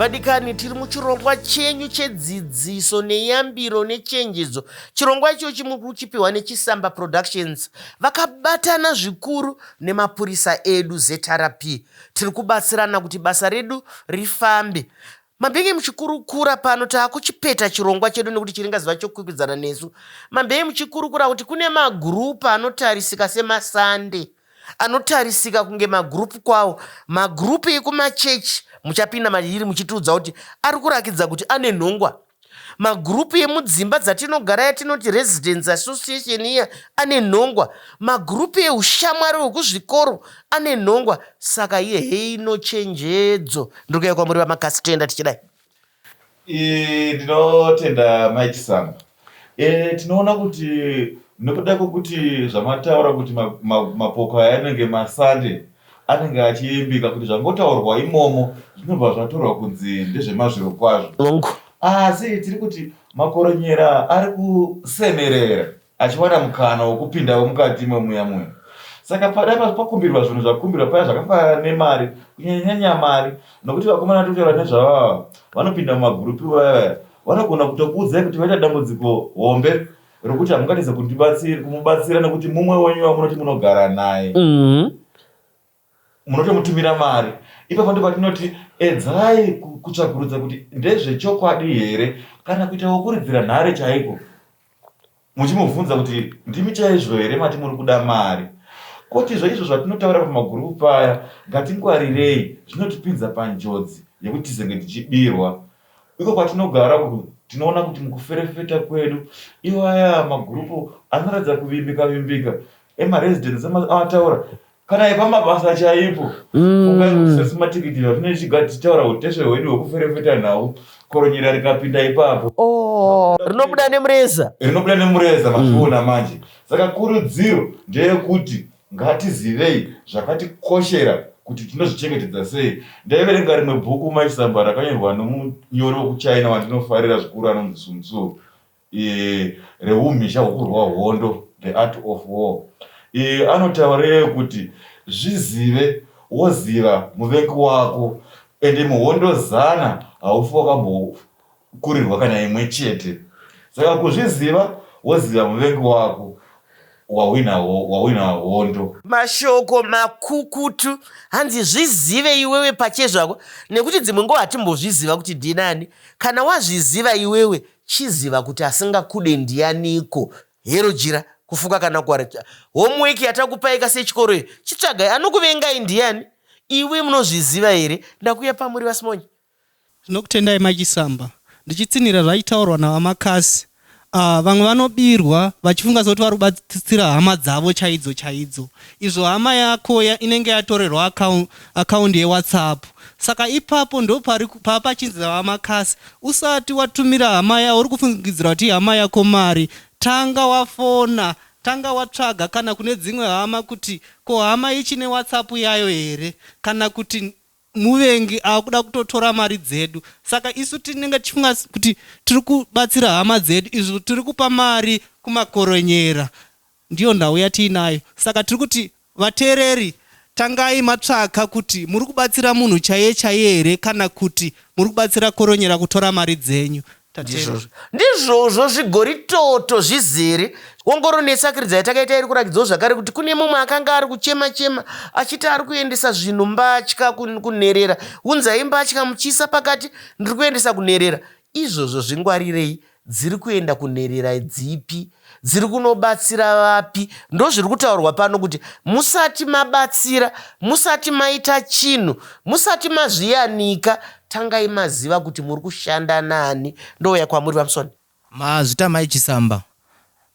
Vadikani, tiri muchirongwa chenyu chedzidziso neyambiro nechenjedzo. Chirongwa ichochi muri kuchipiwa neChisamba Productions vakabatana zvikuru nemapurisa edu ZRP. Tiri kubatsirana kuti basa redu rifambe. Mambenge muchikurukura pano taakuchipeta chirongwa chedu nekuti chiringaziva chokwikwidzana nesu. Mambenge muchikurukura kuti kune magurupu anotarisika semasande anotarisika kunge magurupu kwawo magurupu ekumachechi muchapinda mairi muchitiudza kuti ari kurakidza kuti ane nhongwa Magurupu emudzimba dzatinogara yatinoti Residents Association iya ane nhongwa. Magurupu ehushamwari hwekuzvikoro ane nhongwa. Saka iye heino chenjedzo. Ndiri kuuya kwamuri VaMakasi toenda tichidai. Ndinotenda Mai Chisamba. E, tinoona kuti nekuda kwekuti zvamataura kuti mapoka aya anenge masande anenge achiimbika kuti zvangotaurwa imomo zvinobva zvatorwa kunzi ndezvemazvirokwazvo. Hongu. Asi tiri kuti makoronyera ari kusenerera achiwana mukana wokupindawo mukati memuya muya. Saka padai pakumbirwa zvinhu zvakumbirwa paya zvakafanana nemari, kunyanyanyanya mari, nokuti vakomana tiri kutaura nezvavava vanopinda mumagurupi vaya vanogona kutokuudzai kuti vaita dambudziko hombe rokuti hamungatadze kundibatsira kumubatsira nekuti mumwe wenyu wamunoti munogara naye munotomutumira mari ipapo ndipo patinoti edzai kutsvakurudza kuti ndezvechokwadi here kana kuita wokuridzira nhare chaiko muchimubvunza kuti ndimi chaizvo here mati muri kuda mari kotizve izvo zvatinotaura pamagurupu paya ngatingwarirei zvinotipinza panjodzi yekuti tizenge tichibirwa Iko kwatinogara uku tinoona kuti mukuferefeta kwedu iwaya magurupu anoratidza kuvimbika vimbika emaresidents amataura kana epamabasa chaipo fungai kuti sesu matikiti vatinenge tichitaura utesve hwedu hwekuferefeta nhau koronyera rikapinda ipapo Oh, rinobuda nemureza. Rinobuda nemureza mazviona manje. Saka kurudziro ndeyekuti Ngatizivei zvakatikoshera kuti tinozvichengetedza sei. Ndaiverenga rimwe bhuku Mai Chisamba rakanyorwa nomunyori wokuChina wandinofarira zvikuru anonzi Sun Tzu e, reumhizha hwokurwa hondo, The Art of War. E, anotaura kuti zvizive woziva muvengi wako ende muhondo zana haufi wakambokurirwa kana imwe chete. Saka kuzviziva woziva muvengi wako wahwina wahwina hondo. Mashoko makukutu hanzi zvizive iwewe pachezvako nekuti dzimwe nguva hatimbozviziva kuti ndinani. Kana wazviziva iwewe chiziva kuti asingakude ndianiko. Hero jira kufuka kana kuwara. Homework yatakupaika sechikoro iyi chitsvagai anokuvengai ndiani? Iwe munozviziva here? Ndakuya pamuri VaSimonye. Tinokutendai Mai Chisamba. Ndichitsinhira zvaitaurwa naVaMakasi, ah, vamwe vanobirwa vachifunga sekuti vari kubatsira hama dzavo chaidzo chaidzo. Izvo hama yako ya, inenge yatorerwa akaundi yeWhatsApp. Saka ipapo ndopari paapachinzi naVaMakasi, usati watumira hama yauri kufungidzira kuti ihama yako mari, tanga wafona, tanga watsvaga kana kune dzimwe hama kuti ko hama ichine WhatsApp yayo here kana kuti muvengi akuda kutotora mari dzedu saka isu tinenge tichifunga kuti tiri kubatsira hama dzedu izvo tiri kupa mari kumakoronyera ndiyo nhau yatiinayo saka tiri kuti vateereri tangai matsvaka kuti muri kubatsira munhu chaiye chaiye here kana kuti muri kubatsira koronyera kutora mari dzenyu. Ndizvozvo, ndizvozvo zvigoritoto zvizere. Ongororo netsvakiridza yatakaita iri kurakidzawo zvakare kuti kune mumwe akanga ari kuchema-chema achiti ari kuendesa zvinhu mbatya kunherera. Unzai mbatya muchiisa pakati, ndiri kuendesa kunherera. Izvozvo zvingwarirei, dziri kuenda kunherera dzipi? Dziri kunobatsira vapi? Ndozviri kutaurwa pano kuti musati mabatsira, musati maita chinhu, musati mazviyanika, tangai maziva kuti muri kushanda nani. Ndouya kwamuri VaMusoni. Mazvita Mai Chisamba.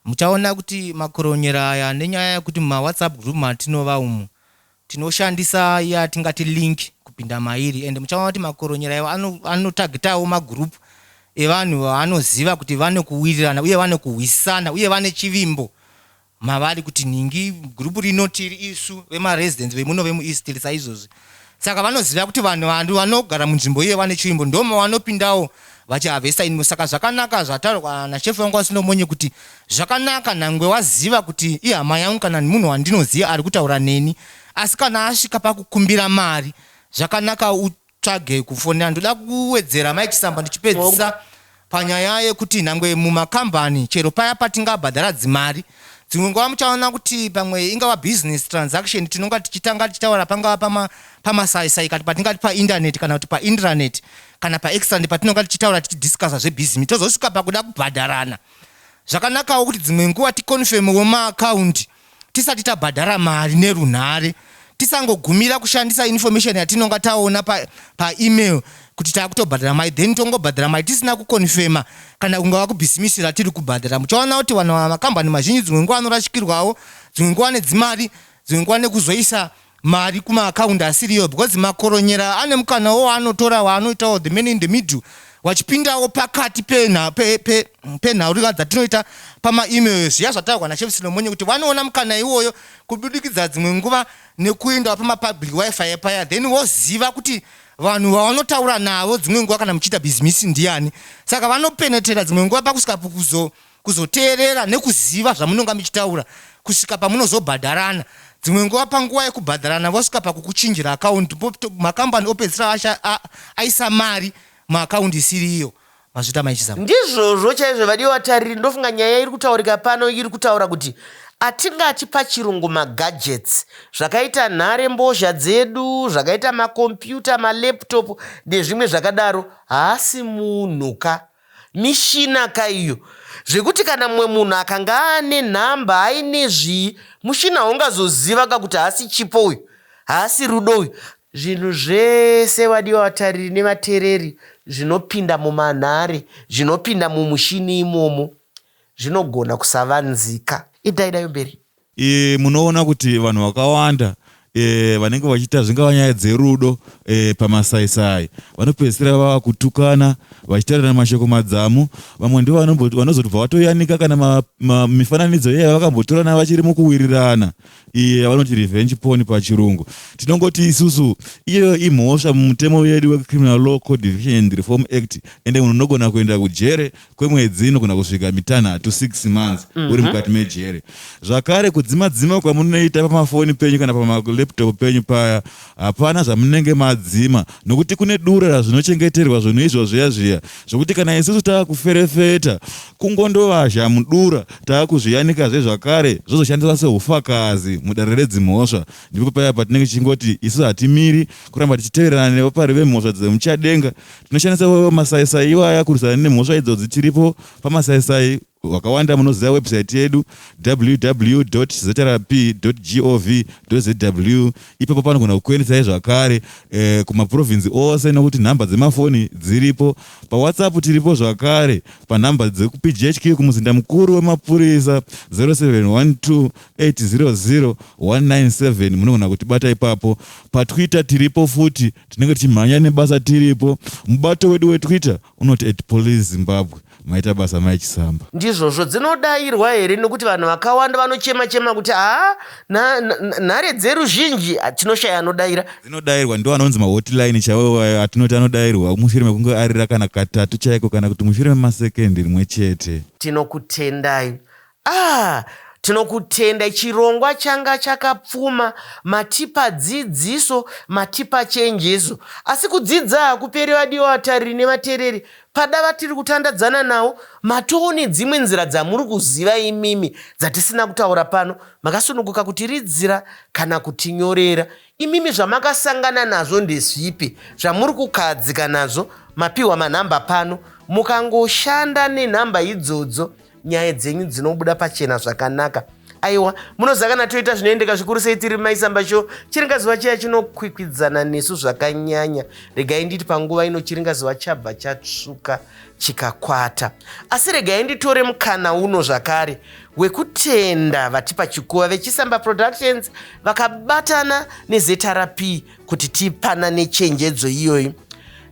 Muchaona kuti makoronyera aya nenyaya yekuti mumawhatsapp group matinova umu tinoshandisa yatingati link kupinda mairi and muchaona kuti makoronyera iwa anotagitawo ano magroup evanhu vaanoziva kuti vane kuwirirana uye vane kuhwisana uye vane chivimbo mavari kuti nhingi group rino tiri isu vemaresidents vemuno vemueast tiri saizvozvi saka vanoziva kuti vanhu vanhu vanogara munzvimbo iye vane chivimbo ndomavanopindawo vachihavhesta inimo saka zvakanaka zvataurwa nashefu vangu vasinomonye kuti Zvakanaka nhangwe waziva kuti ihama yangu kana munhu wandinoziva ari kutaura neni asi kana asvika pakukumbira mari zvakanaka Vatsvage kufonera. Ndoda kuwedzera Mai Chisamba ndichipedzisa panyaya yekuti nhangwe mumakambani chero paya patingabhadhara dzimari dzimwe nguva muchaona kuti pamwe ingava business transaction tinonga tichitanga tichitaura pangava pama pamasaisai kati patingati painternet kana kuti paintranet kana paextranet patinonga tichitaura tichidiscussa zvebhizimisi tozosvika pakuda kubhadharana zvakanakawo kuti dzimwe nguva ticonfirmewo maakaundi tisati tabhadhara mari nerunhare tisangogumira kushandisa information yatinonga taona paemail pa kuti taakutobhadhara mari then tongobhadhara mari tisina kuconfirma kana kungava kubhizimisi ratiri kubhadhara muchaona kuti vanhu makambani mazhinji dzimwe nguva anorashikirwawo dzimwe nguva nedzimari dzimwe nguva nekuzoisa mari kumaakaundi asiriyo because makoronyera ane mukana wo waanotora waanoitawo the man in the middle wachipindawo pakati penhaurika dzatinoita pamaemail zviya zvataurwa nachef Silomonye kuti vanoona mukana iwoyo kubudikidza dzimwe nguva nekuendawo pamapublic wifi paya then woziva kuti vanhu vavanotaura navo dzimwe nguva kana muchiita bhizimisi ndiani saka vanopenetera dzimwe nguva pakusvika kuzo kuzoteerera nekuziva zvamunonga muchitaura kusvika pamunozobhadharana dzimwe nguva panguva yekubhadharana vosvika pakukuchinjira akaundi makambani opedzisira aisa mari muakaundi isiri iyo mazvita maichizama ndizvozvo chaizvo vadiwa vatariri ndofunga nyaya iri kutaurika pano iri kutaura kuti atingati pachirungu magadgets zvakaita nhare mbozha dzedu zvakaita makombiyuta malaptop nezvimwe zvakadaro haasi munhu ka Mishina ka iyo zvekuti kana mumwe munhu akanga aane nhamba aine zvii mushina haungazoziva ka kuti haasi Chipo uyu haasi Rudo uyu. Zvinhu zvese vadiwa vatariri nevatereri zvinopinda mumanhare zvinopinda mumushini imomo zvinogona kusavanzika. Idai dayo mberi. E, munoona kuti vanhu vakawanda e, vanenge vachiita zvingava nyaya dzerudo e, pamasaisai vanopedzisira vava kutukana vachitaurana mashoko madzamu vamwe ndivo vanozotobva vatoyanika kana mifananidzo iye vakambotorana vachiri mukuwirirana iye yavanoti revenge porn pachirungu tinongoti isusu iyoyo imhosva mumutemo yedu wecriminal law codification and reform act ende munhu unogona kuenda kujere kwemwedzi inogona kusvika mitanhatu 6 months mm -hmm. uri mukati mejere zvakare kudzima dzima kwamunoita pamafoni penyu kana pamalaptop penyu paya hapana zvamunenge madzima nokuti kune dura razvinochengeterwa zvinhu izvo zviya zviya zvokuti kana isusu tava kuferefeta kungondovazha mudura tava kuzviyanikazve zvakare zvozoshandiswa seufakazi mudare redzimhosva ndipo paya patinenge tichingoti isu hatimiri kuramba tichiteverana nevapari vemhosva dzemuchadenga Tinoshandisa masaisai iwaya kurwisana nemhosva idzodzi. Tiripo pamasaisai vakawanda munoziva website yedu www.zrp.gov.zw ipapo panogona kukuendesai zvakare eh, kumapurovhinzi ose nokuti nhamba dzemafoni dziripo pawhatsapp tiripo zvakare panhamba dzekupghq kumuzinda mukuru wemapurisa 0712 800 197 munogona kutibata ipapo patwitter tiripo futi tinenge tichimhanya nebasa tiripo mubato wedu wetwitter unoti at police zimbabwe maita basa mai chisamba ndizvozvo dzinodairwa here nokuti vanhu vakawanda vanochema chema kuti haa nhare dzeruzhinji tinoshaya anodaira dzinodairwa ndo anonzi mahotline chaiwo atinoti anodairwa mushure mekunge arira kana katatu chaiko kana kuti mushure memasekendi rimwe chete tinokutendai Ah, tinokutenda chirongwa changa chakapfuma matipa dzidziso matipa chenjezo asi kudzidza hakuperi vadiwa vatariri nevatereri pada vatiri kutandadzana nawo matoo nedzimwe nzira dzamuri kuziva imimi dzatisina kutaura pano makasununguka kutiridzira kana kutinyorera imimi zvamakasangana nazvo ndezvipi zvamuri kukahadzika nazvo mapiwa manhamba pano mukangoshanda nenhamba idzodzo nyaya dzenyu dzinobuda pachena zvakanaka aiwa munoziva kana toita zvinoendeka zvikuru sei tiri maisamba show chiringazuva chiya chinokwikwidzana nesu zvakanyanya regai nditi panguva ino chiringazuva chabva chatsvuka chikakwata asi regai nditore mukana uno zvakare wekutenda vatipa chikuva vechisamba productions vakabatana nezrp kuti tipanane chenjedzo iyoyi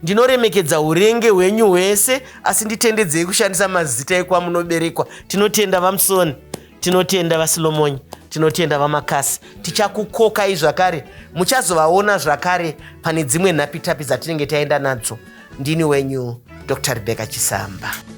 ndinoremekedza urenge hwenyu hwese asi nditendedzei kushandisa mazita ekwamunoberekwa tinotenda vamusoni tinotenda vasilomonyi tinotenda vamakasi tichakukokai zvakare muchazovaona zvakare pane dzimwe nhapitapi dzatinenge taenda nadzo ndini wenyu dr rebecca chisamba.